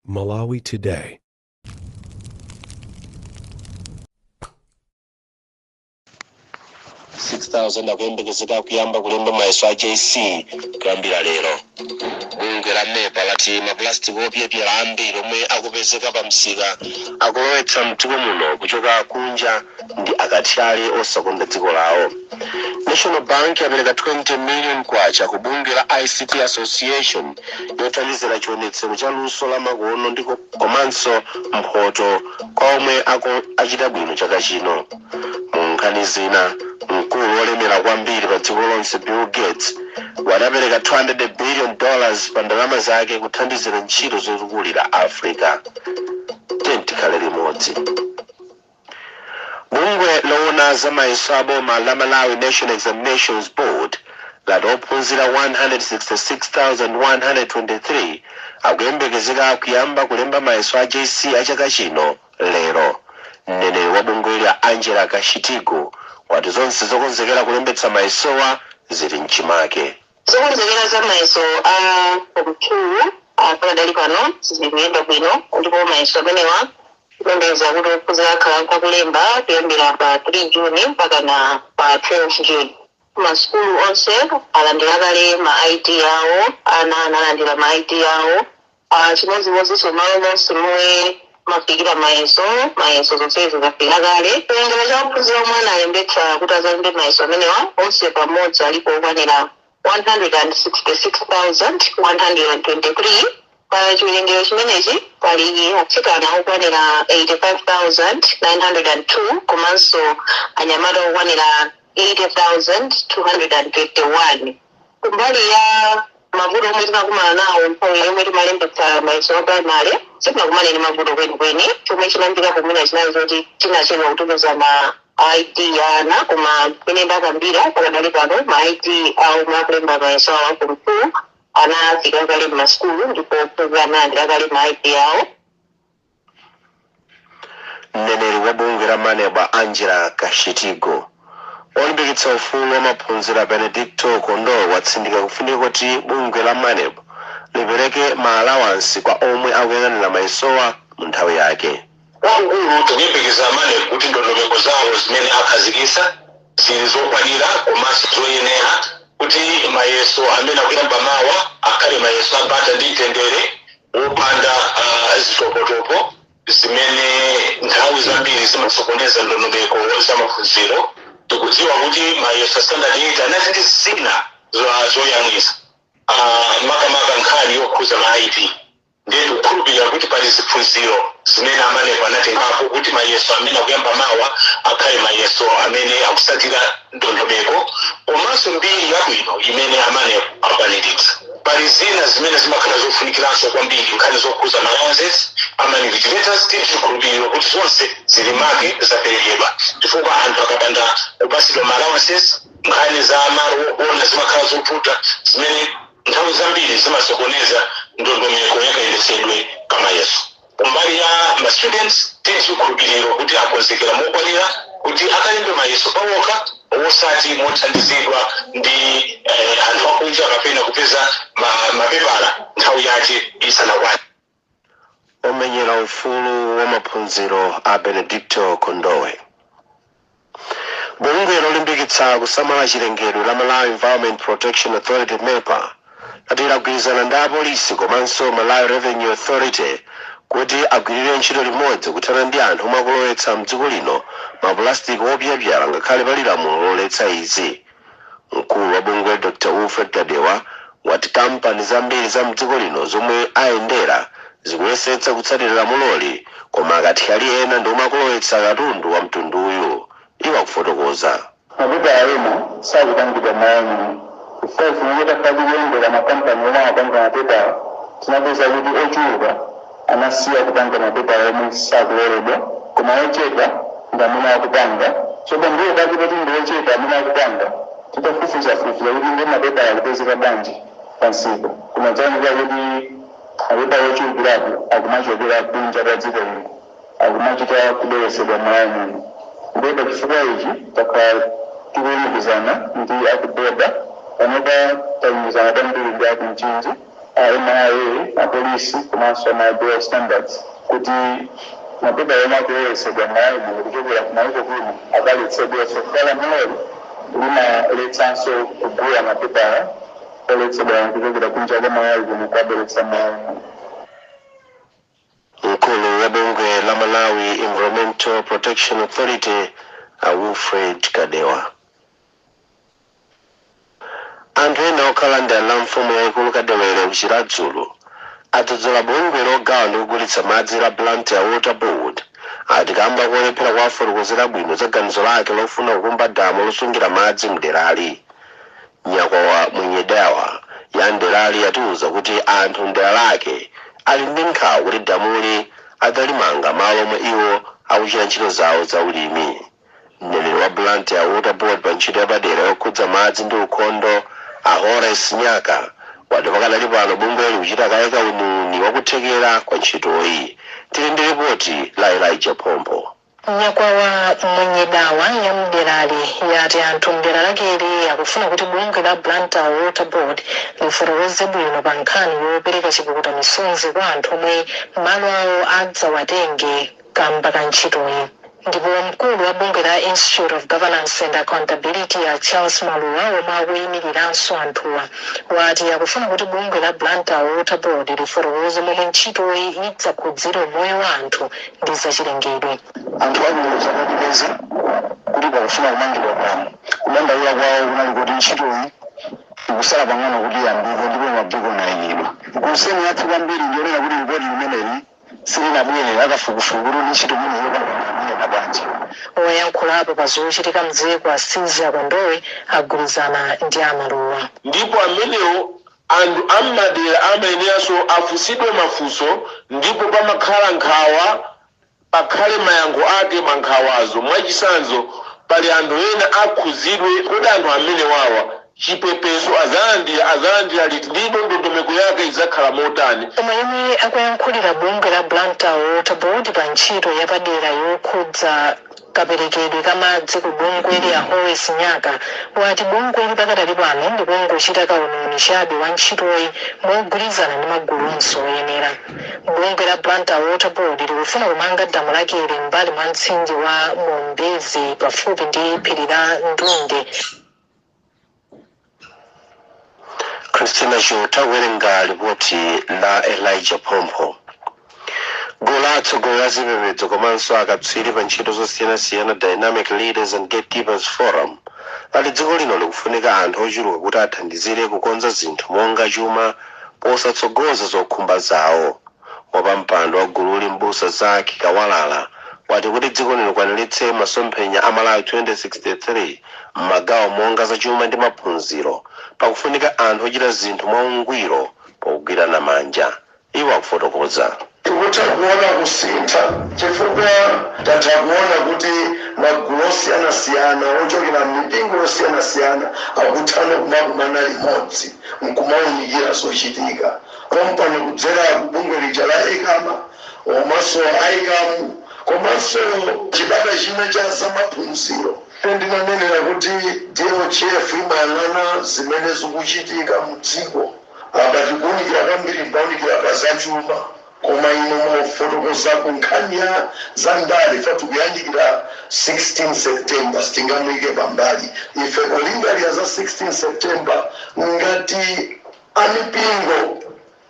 Malawi Today. 6,000 akuyembekezeka kuyamba kulemba mayeso a JC kuyambira lero. Bungwe la MEPA lati mapulastiki opyapyala ambiri omwe akupezeka pa msika akulowetsa mdziko muno kuchoka kunja ndi akathyali osakonda dziko lawo. National Bank yapereka 20 million kwacha ku bungwe la ICT Association yothandizira chionetsero cha luso la makono ndi komanso mphoto kwa omwe achita bwino chaka chino. Mu nkhani zina, mkulu wolemera kwambiri pa dziko lonse Bill Gates wadapereka $200 billion pa ndalama zake kuthandizira ntchito zotukulira Africa. Tikhale limodzi. Bungwe loona za mayeso a boma la Malawi National Examinations Board lati ophunzira 166,123 akuyembekezeka kuyamba kulemba mayeso a JC a chaka chino lero. Mneneri wa bungweli Angela Kashitigo wati zonse zokonzekera kulembetsa mayesowa zili mchimake. Zokonzekera za mayeso a form 2 pakadali pano zikuyenda bwino, ndipo mayeso amenewa tikuyembekeza kuti ophunzira akhala akulemba kuyambira pa 3 June mpaka na pa 12 June. Masukulu onse alandira kale ma ID awo, ana analandira ma ID awo. Chimodzimodzinso malo monse momwe mafikira mayeso, mayeso zonsezo zafika kale. Chiwerengero cha ophunzira omwe analembetsa kuti azalembe mayeso amenewa onse pamodzi alipo okwanira 166,123. Pa chiwerengero chimenechi pali atsikana okwanira 85,902 komanso anyamata okwanira 80,221. Kumbali ya mavuto omwe tinakumana nawo nthawi yomwe timalembetsa mayeso a primary, sitinakumane ndi mavuto kwenikweni. Chomwe chinambika kumene chinali choti tinachedwa kutumiza ma ID ya ana, koma pene ndakambira pakadali pano ma ID awo omwe akulemba mayeso awo form 2 anafika kale m'masukulu ndipo ophunzira analandira kale ma ID awo. Mneneri wa bungwe la MANEB Angela Kashitigo. Olimbikitsa ufulu wa maphunziro Benedicto Kondowe watsindika kufunika kuti bungwe la MANEB lipereke ma allowance kwa omwe akuyang'anira mayesowa mu nthawi yake. Kwakukulu tikuyembekeza MANEB kuti ndondomeko zawo zimene akhazikitsa zili zokwanira komanso zoyenera kuti mayeso amene akuyamba mawa akhale mayeso abata ndi mtendere, wopanda zitopotopo zimene nthawi zambiri zimasokoneza ndondomeko za maphunziro. Tikudziwa kuti mayeso a standard 8 anali ndi zina zoyamwisa, makamaka nkhani yokhuza ma ID. Ndiye tikukhulupirira kuti pali ziphunziro zimene a MANEB anatengapo kuti mayeso amene akuyamba mawa akhale mayeso amene akusatira ndondomeko komanso mbiri yabwino imene a MANEB akwaniritsa. Pali zina zimene zimakhala zofunikiranso kwambiri, nkhani zokhuza ma allowances ama invigilators. Tili chikhulupiriro kuti zonse zili make zaperekedwa, chifukwa anthu akapanda kupasidwa ma allowances, nkhani za malo ogona zimakhala zovuta, zimene nthawi zambiri zimasokoneza ndondomeko yakayendetsedwe kamayeso. Kumbali ya ma students, tili chikhulupiriro kuti akonzekera mokwanira kuti akalembe mayeso pawokha, osati mothandizidwa ndi anthu akunja kapena kupeza mapepala nthawi yake isanakwane. Omenyera ufulu wa maphunziro a Benedicto Kondowe. Bungwe lolimbikitsa kusamala chilengedwe la Malawi Environment Protection Authority, MEPA, lati lagwirizana ndi apolisi komanso Malawi Revenue Authority kuti agwirire ntchito limodzi kuthana ndi anthu omwe akulowetsa mdziko lino mapulastiki opyapyala ngakhale pali lamulo loletsa izi. Mkulu wa bungwe Dr Wilfred Gadewa wati kampani zambiri za mdziko lino zomwe ayendera zikuyesetsa kutsatira lamuloli, koma akathyali ena ndi omwe akulowetsa katundu wa mtunduyu. Iwo akufotokoza. Mapepala ena sakupangidwa m'Malawi muno. Chifukwa chimene takhala tikuyendera makampani omwe amapanga mapepala, tinapeza kuti ochuluka anasiya kupanga mapepala omwe sakuloledwa, koma ochepa ndi amene akupanga. So pambuyo pake poti ndi ochepa amene akupanga, titafufuzafufuza kuti ndi mapepala akupezeka bwanji pansika, kumadzaoneka kuti mapepala ochulukirapo akumachokera kunja kwa dziko lino, akumachita kubweretsedwa m'Malawi muno. Ndipo pachifukwa ichi takhala tikulumikizana ndi akuboda. Panopa talumikizana kwambiri ndi akumchinji. A MRA, apolisi komanso ma Bureau of Standards kuti mapepa omwe akuyeresedwa m'Malawi muno kuchokera kumayiko kuno akaletsedwenso. Lamulo limaletsanso kugula mapepala oletsedwa kuchokera kunja kwa Malawi kuno kuabweretsa Malawi muno. Mkulu wa bungwe la Malawi Environmental Protection Authority, a Wilfred Kadewa. Anthu ena okhala ndi la mfumu yayikulu Kadewere kuChiradzulu adzudzula bungwe logawa ndi kugulitsa madzi la Blantyre Water Board, ati kamba kulephera kuwafotokozera bwino za ganizo lake lofuna kukumba damu losungira madzi mderali. Nyakwawa Mwenyedawa ya mderali yatiuza kuti anthu mdera lake ali ndi nkhawa kuti damuli adzalimanga malo omwe iwo akuchita ntchito zawo za ulimi. Mneneri wa Blantyre Water Board pa ntchito yapadera yokhudza madzi ndi ukhondo, a Horace Nyaka, wati pakadali pano bungwe likuchita kaye kauniuni wakuthekera kwa ntchitoyi. Tili ndi ripoti la Elijah Pompo. Nyakwawa Mwenyedawa ya mderali yati anthu mdera lakeli akufuna kuti bungwe la Blantyre Water Board lifotokoze bwino pa nkhani yopereka chipukuta misonzi kwa anthu omwe malo awo adzawatenge kamba ka ntchitoyi. Ndipo mkulu wa bungwe la Institute of Governance and Accountability, a Charles Maluwa, omwe akuyimiriranso anthuwa, wati akufuna kuti bungwe la Blantyre Water Board lifotokoze momwe ntchitoyi idzakhudzire umoyo wa anthu ndi zachilengedwe. Anthu akuza kwatipeza kuti pakufuna kumangidwa damu. Kudandaula kwawo kunali kuti ntchitoyi ikusala pang'ono kuti iyambike ndipo mabhikoni ayikidwa. Concern yathu kwambiri ndionera kuti ripoti limeneli silinabwere akafukufuku kuti ntchito imeneyi yopangana bwanji. Oyankhulapo pa zochitika mdziko, a Sizia Kondowe, agwirizana ndi amaluwa. Ndipo amenewo anthu ammadera amayeneranso afunsidwe mafunso, ndipo pamakhala nkhawa, pakhale mayankho ake mankhawazo. Mwachisanzo, pali anthu ena akhuzidwe. Kodi anthu amene wawa chipepeso azalandira, azalandira liti, ndipo ndondomeko yake idzakhala motani? Koma yemwe akuyankhulira bungwe la Blantyre Water Board pa ntchito yapadera yokhudza kaperekedwe ka madzi ku bungweli, a Horace Nyaka, wati bungweli pakadali pano likungochita kauniuni chabe wa ntchitoyi mogwirizana ndi magulu onse oyenera. Bungwe la Blantyre Water Board likufuna kumanga damu lakeli m'mbali mwa mtsinje wa Mombezi pafupi ndi phiri la Ndunde. Christina Chota kuwerenga ripoti la Elijah Pompo. Gulu la atsogoleri a zipembedzo komanso akatswiri pa ntchito zosiyanasiyana, Dynamic Leaders and Gatekeepers Forum, lati dziko lino likufunika anthu ochuluka kuti athandizire kukonza zinthu monga chuma posatsogoza zokhumba zawo. Wapampando wa gululi, Mbusa Zaki Kawalala, wati kuti dziko lino likwaniritse masomphenya a Malawi 2063 m'magawo monga zachuma ndi maphunziro, pakufunika anthu ochita zinthu mwaungwiro pogwirana manja. Iwo akufotokoza. Tikutha kuona kusintha chifukwa tatha kuona kuti magulu osiyanasiyana ochokera m'mipingo yosiyanasiyana akuthano kumakumana limodzi nkumaunikira zochitika kompano kudzera kubungwe lija la ECAMA komanso ICAM komanso chipata china cha zamaphunziro. Ndinanenera kuti DLGF imayang'ana zimene zikuchitika mu dziko. Apa tikuwunikira kwambiri, ndawunikira pa zachuma, koma ino mofotokoza ku nkhani ya za ndale fa tikuyandikira 16 September, sitingamuyike pambali. Ife polingalira za 16 September ngati amipingo,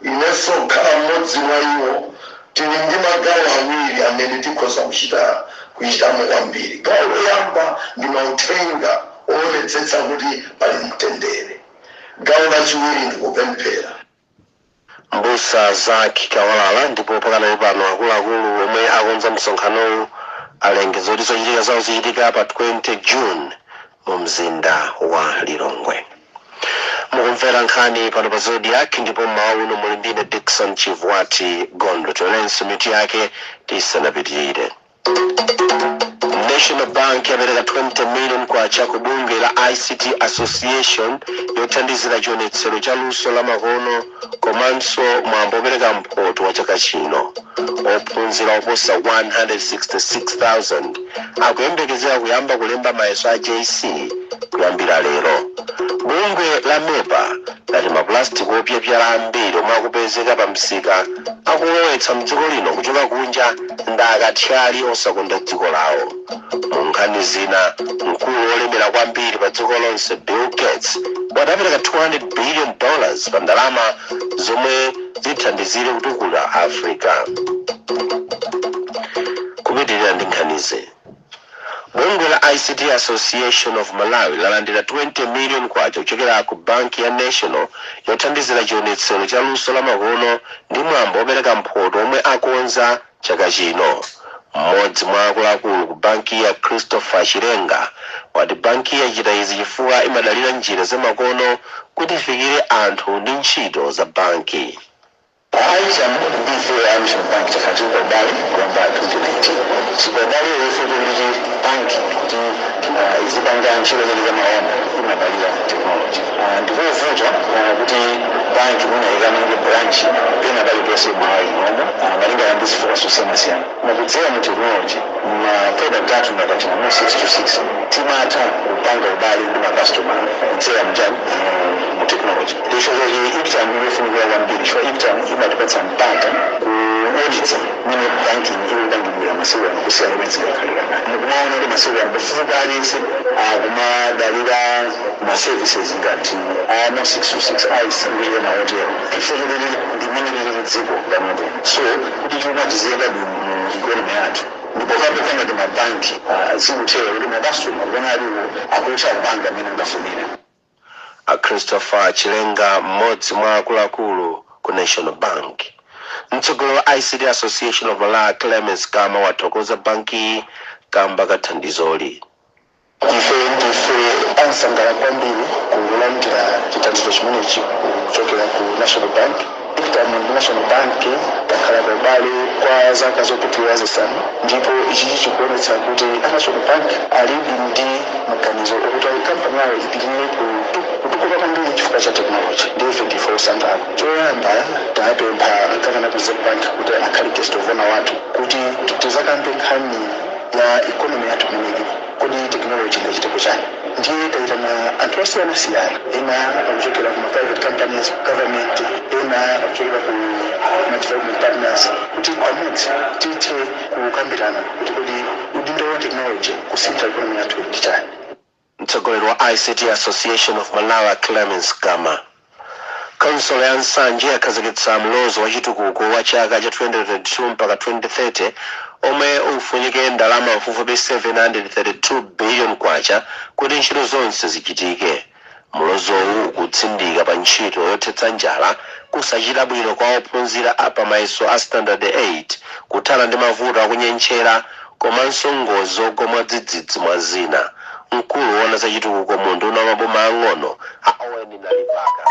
inenso kukhala mmodzi mwa iwo, tili ndi magawo awiri amene tikhoza kuchita kuchitamo kwambiri. Gawo loyamba ndi mauthenga oonetsetsa kuti pali mtendere. Gawo lachiwiri ndi kupemphera. Mbusa Zaki Kawalala. Ndipo pakanali pano akuluakulu omwe akonza msonkhanowu alengeza kuti zochitika zawo zichitika pa 20 June mu mzinda wa Lilongwe. Mukumvera nkhani pano pa Zodiak, ndipo mmawa uno muli ndine Dickson Chivwati Gondo. Tionenso mitu yake tisanapitirire. National Bank yapereka 20 million kwacha ku bungwe la ICT Association yothandizira chionetsero cha luso la makono komanso mwambo opereka mphoto wa chaka chino. Ophunzira oposa 166,000 akuyembekezera kuyamba kulemba mayeso a JC kuyambira lero. Bungwe la MEPA lati mapulastiki opyapyala ambiri omwe akupezeka pa msika akulowetsa mdziko lino kuchoka kunja ndi akathyali osakonda dziko lawo. Mu nkhani zina, mkulu wolemera kwambiri pa dziko lonse Bill Gates wadapereka $200 billion pa ndalama zomwe zithandizire kutukula Africa. Kupitirira ndi nkhanizi, bungwe la ICT Association of Malawi lalandira 20 million kwacha kuchokera ku banki ya National yothandizira chionetsero cha luso la makono ndi mwambo wopereka mphoto omwe akonza chaka chino. Mmodzi mwa akuluakulu ku banki ya, Christopher Chilenga, wati banki yachita izi chifukwa imadalira njira zamakono kuti ifikire anthu ndi ntchito za banki. ICTAM ndife a National Bank takhala tili paubale kuyamba 2019. Paubale ife kuti banki kuti izipanga ntchito zake zamalonda imadalira technology. Ndikovuta kuti banki mwina ikamange branch pena paliponse Malawi munomo, malingana ndi zifukwa zosiyanasiyana. Makudzera mu technology, ma product athu ngati achina Mo 626, timatha kupanga ubale ndi makastoma kudzera mchani? Mu technology. Ndicho choti ICTAM ikufunikira kwambiri, chifukwa ICTAM imatipatsa mpata kuonetsa mmene banking ikupangidwira masiku ano kusiyana imene zikakhalira kale. Mukumaona kuti masiku ano pafupifupi aliyense akumadalira ma services ngati a Mo 626, ICE ndi ena otero, chifukwa choti ndimene lili dziko panopo. So kuti chuma chiziyenda bwino mu economy yathu, ndipo kapeka ngati mabanki zikuthera kuti makastoma kupena aliwo akutha kupanga mmene angafunire. A Christopher Chilenga, mmodzi mwa akuluakulu ku National Bank. Mtsogoleri wa ICT Association of Malawi, Clemens Gama, wathokoza banki kamba kathandizoli. Ife ndife ansangala kwambiri kulandira chithandizo chimenechi kuchokera ku National Bank. ICTAM ndi National Bank takhala paubale kwa zaka zopitirira 5, ndipo ichichi chikuonetsa kuti a National Bank alibi ndi maganizo okuti kampani yawo ipitirire kutukuka kwambiri chifukwa cha technology. Ndife ndife osangala. Choyamba tapempha a governor ku Reserve Bank kuti akhale guest of honor wathu kuti tizakambe nkhani ya economy yathu imeneyi, kodi technology ingachitepo chani. Ndiye taitana anthu osiyanasiyana, ena akuchokera ku ma private companies, government, ena akuchokera ku ma development partners, kuti pamodzi tithe kukambirana kuti kodi udindo wa technology kusintha economy yathu ndi chani. Mtsogoleri wa ICT Association of Malawi, Clemens Gama. Khonsolo ya Nsanje yakhazikitsa mlozo wa chitukuko wa chaka cha 2022 mpaka 2030 omwe ufunike ndalama pafupifupi 732 billion kwacha kuti ntchito zonse zichitike. Mlozowu ukutsindika pa ntchito yothetsa njala, kusachita bwino kwa ophunzira a pamayeso a standard 8, kuthana ndi mavuto akunyentchera komanso ngozi zogwa mwadzidzidzi, mwa zina. Mkulu woona za chitukuko mu unduna wa maboma ang'ono, a Owen Nalipaka,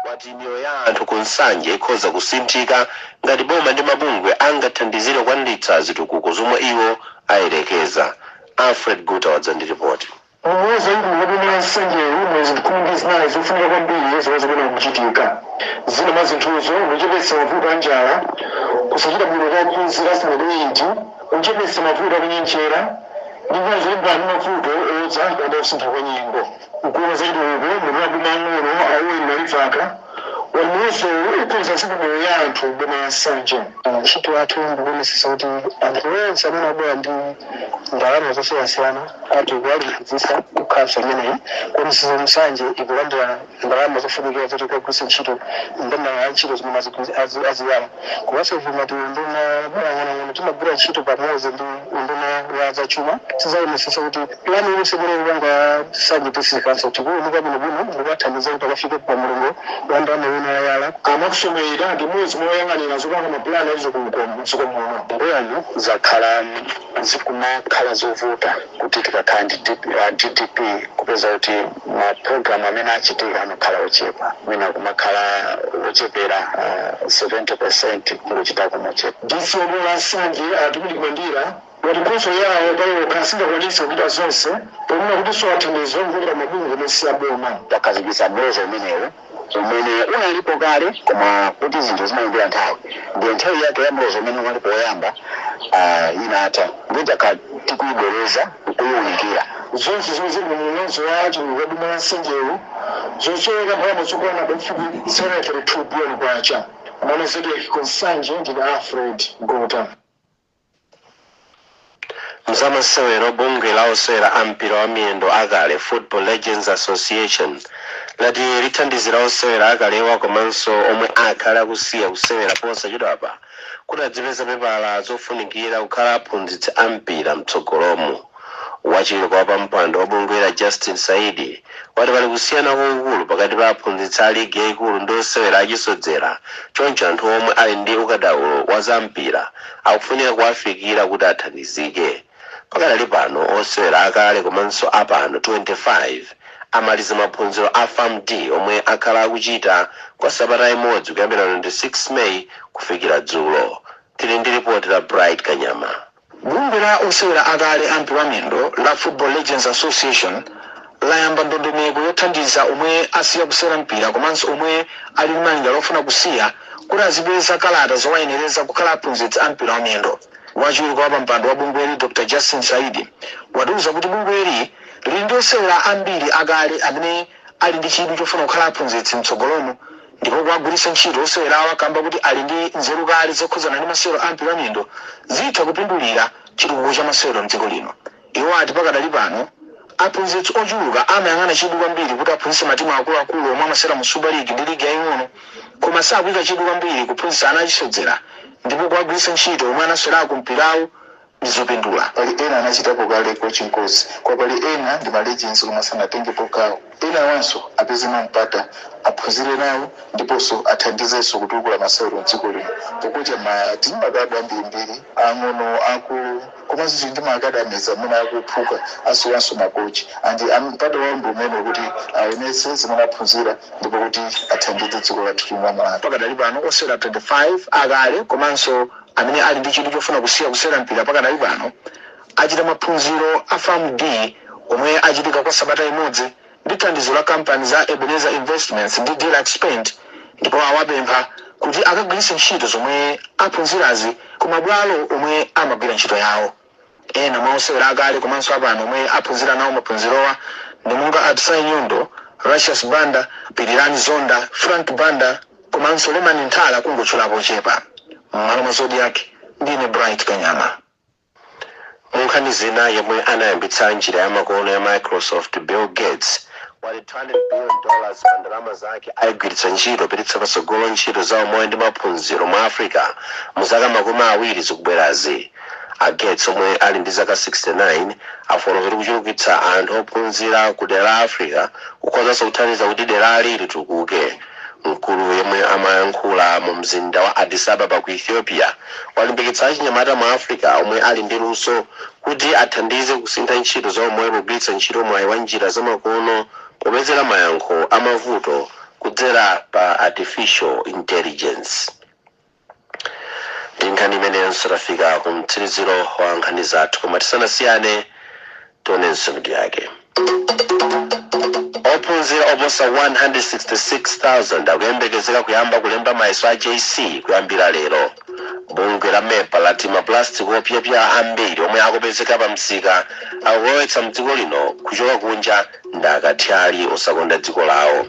wati miyoyo ya anthu ku Nsanje ikhoza kusinthika ngati boma ndi mabungwe angathandizire kukwaniritsa zitukuko zomwe iwo ayerekeza. Alfred Guta wadza ndi ripoti. Mumwezi waibulu wa Nsanjewu mwezi 14 zofunika kwambiri zomwe zikuyenera kuchitika. Zina mwa zinthuzo: kuchepetsa mavuto a njala, kusachita bwino kwa ophunzira standard 8, kuchepetsa mavuto akunyentchera ndi njira zolimbana ndi mavuto odza kapena kusintha kwa nyengo. Mkulu wa zachitukuko mu maboma ang'ono, a Owen Nalipaka, wati mlozowu ukhoza kusintha miyoyo ya anthu boma la Nsanje. Ntchito yathu ndikuonetsetsa kuti anthu onse amene abwera ndi ndalama zosiyanasiyana ati kuwalumikizitsa kukhala imeneyi, kuonetsetsa Nsanje ikulandira ndalama zofunikira zoti ikagwiritse ntchito ndondomeko ya ntchito zimene aziyala. Komanso ife ngati unduna ang'onoang'ono timagwira ntchito pamodzi ndi unduna wa zachuma. Tizaonetsetsa kuti plan iliyonse imene ikupanga Nsanje District Council tikuwunika bwinobwino ndikuwathandiza kuti akafike pa mulingo wa ndalama imene ayala. Amakusomera ndi mmodzi mwa oyang'anira zopanga mapulani achitukuko mdziko muno. Mbuyomu zakhala zikumakhala zovuta kuti tikakhala ndi GDP kupeza kuti mapulogalamu amene achitika amakhala ochepa, mwina kumakhala ochepera 70% kungochitako mochepa. DC wa boma la Nsanje, a Dominic Mandira, Wati khonsolo yawo payokha singakwanitse kuchita zonse, pomwe kutinso thandizo kuchokera mabungwe omwe si aboma. Takhazikitsa mlozo umenewu umene unalipo kale, koma kuti zinthu zimayendera nthawi, ndiye nthawi yake ya mlozo umene unalipo woyamba inatha, ndiye takhala tikuyibwereza kuyiwunikira. Zonse zomwe zili mu mlozo wa chitukuko cha boma la Nsanjewu zosoweka ndalama zokwana pafupi 732 billion kwacha. Mwana Zodiak ku Nsanje, ndine Alfred Gota. Mzamasewero, bungwe la osewera a mpira wa miyendo akale, Football Legends Association, lati lithandizira osewera akalewa komanso omwe akhala akusiya kusewera posachedwapa kuti adzipeza pepala zofunikira kukhala aphunzitsi a mpira mtsogolomu. Wachiwiri kwa wapampando wa bungwela, Justin Saidi, wati pali kusiyana kwakukulu pakati pa aphunzitsi a ligi yayikulu ndi osewera achisodzera, choncho anthu omwe ali ndi ukadaulo wa zampira akufunika kuwafikira kuti athandizike. Pakadali pano, osewera akale komanso apano 25 amaliza maphunziro a FAMD omwe akhala akuchita kwa sabata imodzi kuyambira 26 May kufikira dzulo. Tili ndi ripoti la Bright Kanyama. Bungwe la osewera akale a mpira wa miyendo la Football Legends Association layamba ndondomeko yothandiza omwe asiya kusewera mpira komanso omwe ali ndi malingaliro ofuna kusiya kuti azipeza kalata zowayenereza kukhala aphunzitsi a mpira wa miyendo. Wachiwiri kwa wapampando wa bungweli, Dr Justin Saidi, watiuza kuti bungweli lili ndi osewera ambiri akale amene ali ndi chidwi chofuna kukhala aphunzitsi mtsogolomo, ndipo kuwagwiritsa ntchito osewerawa kamba kuti ali ndi nzeru kale zokhudzana ndi masewero a mpira wa miyendo zitha kupindulira chitukuko cha masewero mdziko lino. Iwo ati pakadali pano aphunzitsi ochuluka amayang'ana chidwi kwambiri kuti aphunzitse matimu akuluakulu omwe amasewera mu Super League ndi ligi yaying'ono, koma sakuyika chidwi kwambiri kuphunzitsa ana achisodzera, ndipo kuwagwiritsa ntchito omwe anasewerako mpirawu ndi zopindula. Pali ena anachitapo kale coaching course, kwa pali ena ndi ma legends koma sanatengepo gawo. Ena wanso apeze mpata aphunzire nawo ndiponso athandizenso kutukula masewero mdziko lino, pokuti ma tili ma club ambirimbiri, ang'ono, akulu, komanso tili ndi ma academies amene akuphuka, asowanso makochi, and mpata wawo ndi umene kuti aonetse zimene aphunzira ndipo kuti athandize dziko lathu lino la Malawi. Pakadali pano, osewera 25 akale komanso amene ali ndi chidwi chofuna kusiya kusewera mpira pakadali pano achita maphunziro a FAMD omwe achitika kwa sabata imodzi ndi thandizo la kampani za Ebenezer Investments ndi Delax Paint, ndipo awapempha kuti akagwiritse ntchito zomwe aphunzirazi ku mabwalo omwe amagwira ntchito yawo. Ena mwa osewera akale komanso apano omwe aphunzira nawo maphunzirowa ndi monga Atsai Nyundo, Russias Banda, Pirirani Zonda, Frank Banda komanso Lemani Nthala, kungotchulapo ochepa. M'malo mwa Zodiak, ndine Bright Kanyama. Mu nkhani zina, yemwe anayambitsa njira ya makono ya Microsoft, Bill Gates, wati $200 billion pa ndalama zake ayigwiritsa ntchito kupititsa patsogolo ntchito za umoyo ndi maphunziro mu Africa mu zaka 20 zikubwerazi. A Gates, omwe ali ndi zaka 69, afotokoza kuti kuchulukitsa anthu ophunzira ku dera la Africa kukhozanso kuthandiza kuti derali litukuke. Mkulu yemwe amayankhula mu mzinda wa Addis Ababa ku Ethiopia walimbikitsa achinyamata mu Africa omwe ali ndi luso kuti athandize kusintha ntchito za umoyo pogwiritsa ntchito mwayi wa njira zamakono popezera mayankho amavuto kudzera pa artificial intelligence. Ndi nkhani imenenso tafika ku mtsiriziro wa nkhani zathu, koma tisanasiyane tionenso mitu yake. Ophunzira oposa 166,000 akuyembekezeka kuyamba kulemba mayeso a JC kuyambira lero. Bungwe la MEPA lati mapulastiki opyapya ambiri omwe akupezeka pa msika akulowetsa mdziko lino kuchoka kunja ndi akathyali osakonda dziko lawo.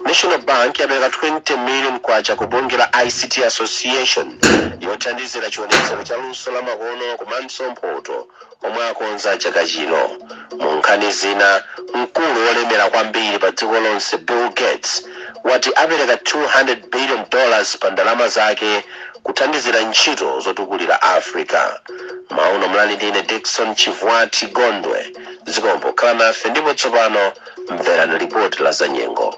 National Bank yapereka 20 million kwacha ku bungwe la ICT Association yothandizira chionetsero cha luso la makono komanso mphoto omwe akonza chaka chino. Mu nkhani zina, mkulu wolemera kwambiri pa dziko lonse, Bill Gates, wati apereka $200 billion pa ndalama zake kuthandizira ntchito zotukulira Africa. Mauno mlali ndine Dickson Chivwati Gondwe. Zikomo pokhala nafe, ndipo tsopano mverani ripoti la zanyengo.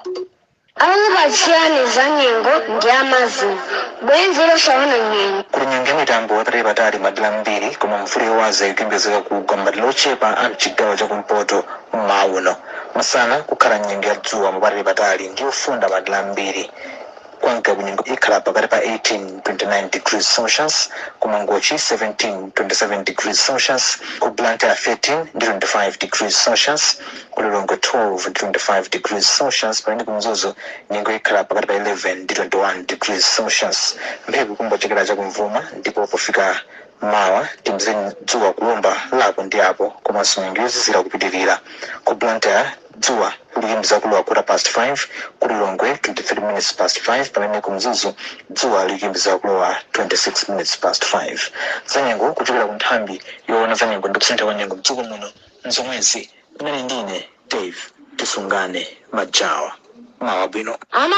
Akukupatsirani za nyengo ndi amazin, bwenzi losaona nyengo. Kuli nyengo ya mitambo patali madera ambiri, koma mvula yowaza ikuyembekezeka kugwa m'madera ochepa a mchigawo chakumpoto mmawa uno. Masana kukhala nyengo ya dzuwa mapatali patali ndi yofunda madera ambiri. Kwa Ngabu nyengo ikhala pakati pa 18 29 degrees Celsius, ku Mangochi 17 27 degrees Celsius, ku Blantyre 13 ndi 25 degrees Celsius, ku Lilongwe 12 ndi 25 degrees Celsius, pamene ku Mzuzu nyengo ikhala pakati pa 11 ndi 21 degrees Celsius. Mphepo ikumbochokera chakumvuma, ndipo pofika mawa timzeni dzuwa kulomba lapo ndi apo, komanso nyengo yozizira kupitirira. Ku Blantyre dzuwa likuyembekeza kulowa 5:15, ku Lilongwe 5:23, pamene ku Mzuzu dzuwa likuyembekeza kulowa 5:26. Zanyengo kuchokera ku nthambi yoona zanyengo ndi kusintha kwa nyengo mdziko muno nzomwezi. Mnali ndine Dave Tisungane Majawa. Mawa bwino. Ama.